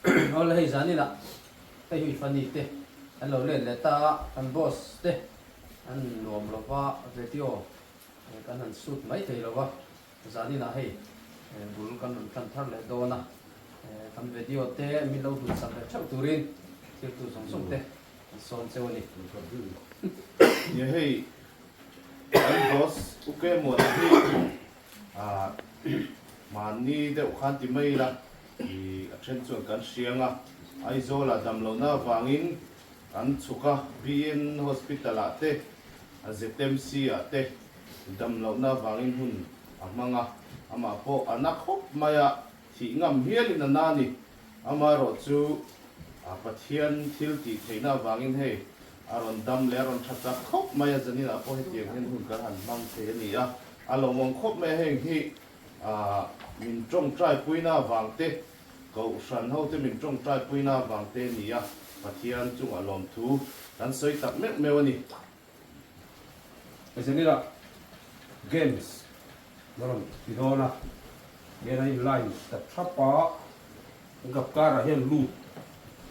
Awle hei zaninah hei hi Funny te an lo let leh ta a, kan boss te an nuam lo va, video kan han shoot mai thei lo va, zaninah hei bul kan rawn tan thar leh dawn a, kan video te min lo hlut sak leh theuh turin thiltu zawng zawng te an sawn cheu a ni. Nia hei kan boss UK Muana hi Mahni deuh khan ti mai ila i a then chuan kan hriang a, Aizawlah damlohna avangin kan chhuk a, BN Hospital ah te, ZMC ah te damlohna avangin hun a hmang a, amah pawh a na khawp mai a, thih ngam hialin a na a ni. Amaherawhchu Pathian thil tih theihna avangin hei a rawn dam leh a rawn tha chak khawp mai a, zaninah pawh hetiang hian hun kan han hmang thei a ni a, a lawmawm khawp mai a, heng hi min tawngtai puina avang te, Kohhran hote min tawngtai puina avang te a ni a, Pathian chungah lawmthu kan sawi tak meuh meuh a ni. Zaninah games na rawn ti dawn a, hian a in line ta thap a, kan kap karah hian lut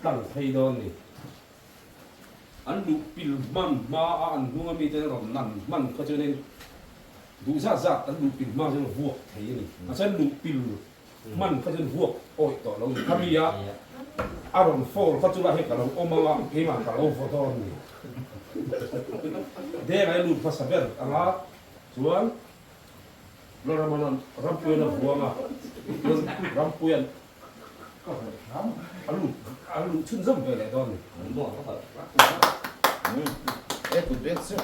tlang phei dawn ni. An luh pil hman hma a an hnung a mite rawn nan hman kha chuanin duh zat zat an luh pil hma chuan vuak thei a ni. Mahse an luh pil hman kha chuan vuak awih tawh lo a ni. Khami a a rawn fall kha chu lah hei ka lo awm ang a, keimah ka lo vaw dawn a ni. Denga i lut hmasa ber ang a chuan Lalramana'n Rampuian a vuang a, Rampuian Ka hmuh hram a lut a luh chhunzawm ve leh dawn ni. E kut beng chu.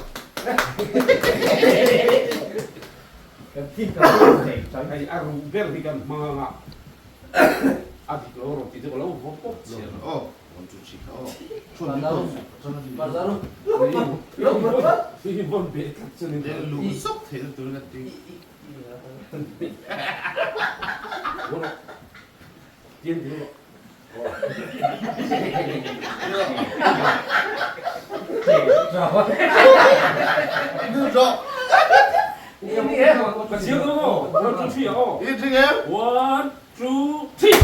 Kan thi ka ru thei chai. Hei a ruh ber hi kan hmang anga a dik lo rawn ti chu ka lo vaw pawp chiah lo. Aw one two three kha aw. Chuan Hei hi vawn beh tlat chu ni. Luh zauh theihna turin a ti. One, two, three.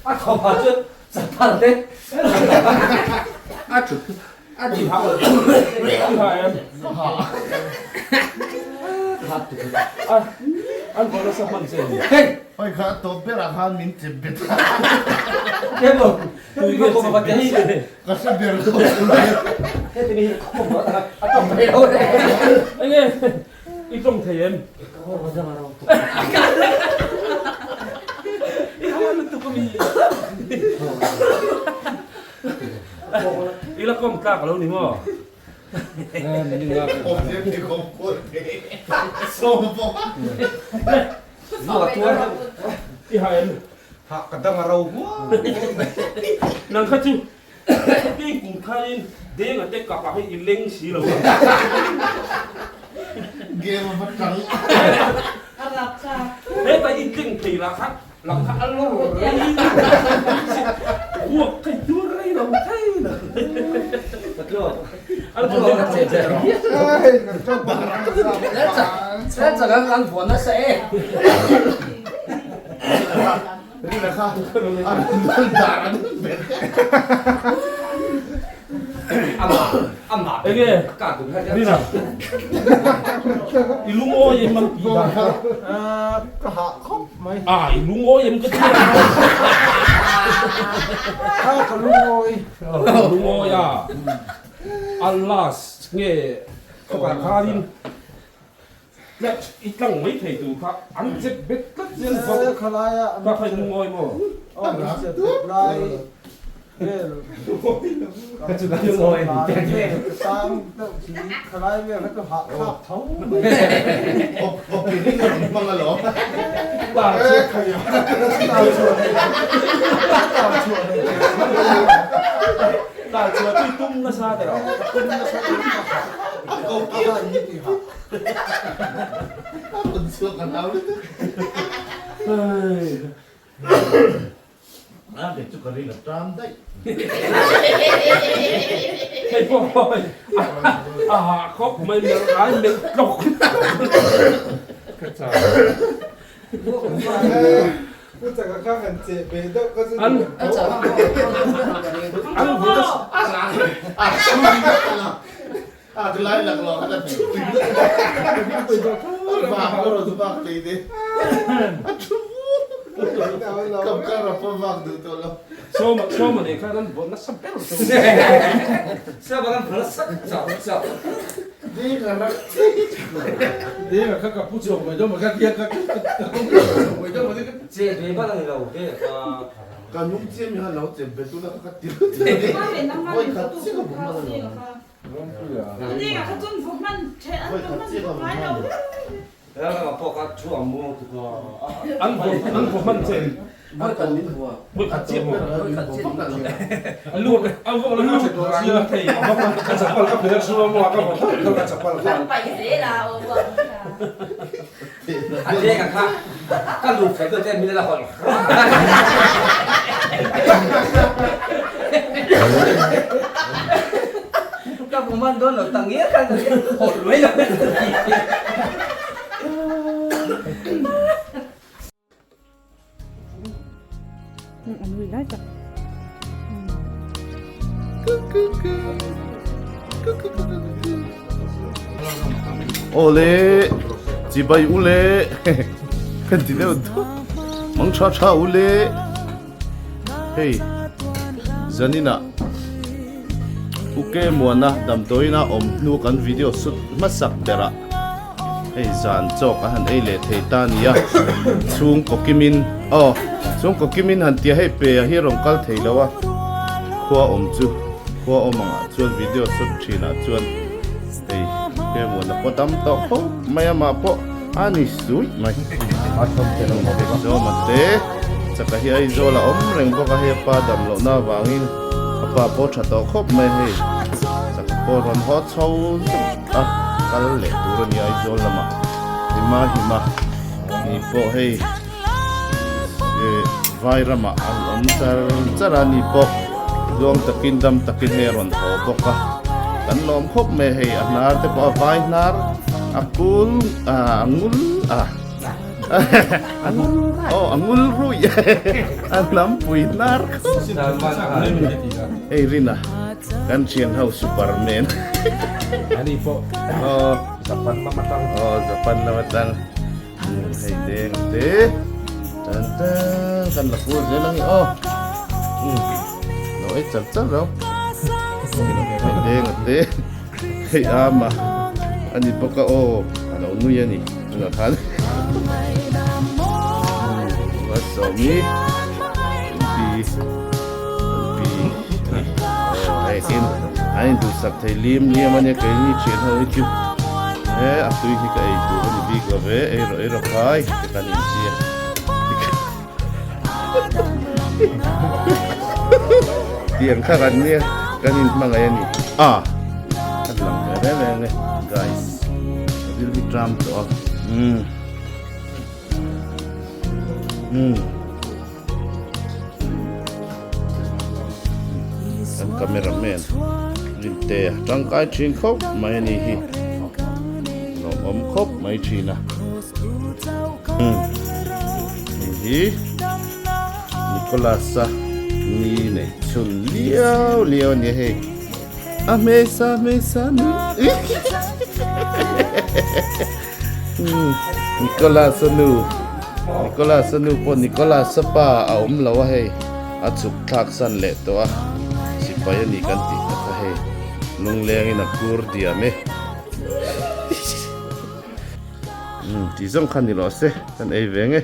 A thawpah chuan chapal te a thut a ti hau An vawrh nasa hman che ni. Hei! Hoi kha a tawp berah khan min chep bet a. Emaw tui nge chep bet che. Ka hre ber lo chu lai. Heti mi hi ka khawm a tawng thei lo re. Enge i tawng thei em? Ka hawr va zang a ro. I haw lutuk a mi. I la kawm tlak lo ni maw? I ha em? Hah ka dang a ro huau mai. Nang kha chu heti kum khain denga te kap ah hi i leng si lo a. Game a va tang. Heta i tleng thei lah kha Lam kha a lawr rei Ruak thei tur rei lo thei lo. Enge Rina i lungawi em an tih dan kha. Ka hah khawp mai. A i lungawi em ka ti a. A ka lungawi. Lungawi a. A last nge khawkah khanin i tlang mai thei tur kha an chep bet tlat zel bawk. Ka kha i lungawi maw? Aw min chep bet lai. A kei chu ka ring a tan daih. Hei pawh hawi a hah khawp mai melh ai melh tlawk Ka chau. Pu chaka kha han cheh ve deuh ka chu An an vut a A ka lai lak lo khan a thu vak a rawn vak thei te a thu kam kar a pawh vak duh tawh lo. Sawma sawma nei khan an vawn nasa ber chu. Sawma kan vawn nasa chauh chauh. Ding a rak Ding a kha ka pu chhuak mai dawn ka tia ka ka pu chhuak mai dawn ka Che ve hman a ni lo ve ka. Ka nung chiam hi a lo che bet tuna ka ti lut vawi khat chiah ka bu hman a ni. An vaw hman che vawi khat chiah maw a lut a vaw la lut sia thei ka chapal ka pher chu maw ka vaw tho ka chapal kha a leng a kha ka lut fel deuh te min la hawlh Ka bu man dawn lo tak ngial khan ka hawlh luai lo. Awle chibai ule kan ti deuh dup mang tha tha ule hei zaninah Uke Muana damdawiina awm hnu kan video shoot hmasak berah Hei zan chawk a han ei leh thei ta nia, chhungkaw kimin aw chhungkaw kimin han tia hei pe a hi rawn kal thei lo a, khua awm chu khua awm ang ah chuan video shoot thin ah chuan hei hemawna pawh dam tawh khawp mai a mah pawh a ni suih mai Zawma te chaka hi Aizawl a awm reng bawk a hei a pa dam loh na avangin a pa pawh tha tawh khawp mai hei chaka pawh rawn haw chho zuk. A kal leh tur a nia Aizawl lamah hima hima ni pawh hei eh vai ramah an awm char char a ni pawh tluang takin dam takin hei a rawn haw bawk a kan lawm khawp mai hei a hnar te pawh a vai hnar a kul ah a ngul ah aw a ngul ruih a hnampui hnar khawp hei Rina. Kan thian ho Superman. Ani pawh Japan lam atang. Aw Japan lam atang. Hei deng te. Tan tan kan la pur zel angi aw. Lo ei char char lo. Hei deng te. Hei ama. Ani bawk a aw. A lo nui ani. Tunah khan. Sawmi. Pi. Hei tin an induhsak thei lim liam a nia keini thian ho hi chu he a tui hi ka ei tur a ni bik lo ve ei rawh ei rawh khai te kan intia tiang kha kan nia kan inhmangaih a ni a ka lang ve reng reng e guys ka thil hi tram tawh a umm umm. Kan camera man Rintea tangkai thin khawp mai a ni hi lawmawm khawp mai thin a hei hi Nicholas-a ni neih chhun liau liau a ni a hei a hmesa hmesa nui Nicholas-a nu Nicholas-a nu pawh Nicholas-a pa a awm lo a hei a chhuk thlak san leh tawh a sipai a ni kan tih tak kha hei lunglengin a kur diam e umm tih zawng kha ni rawh se kan ei ve nge.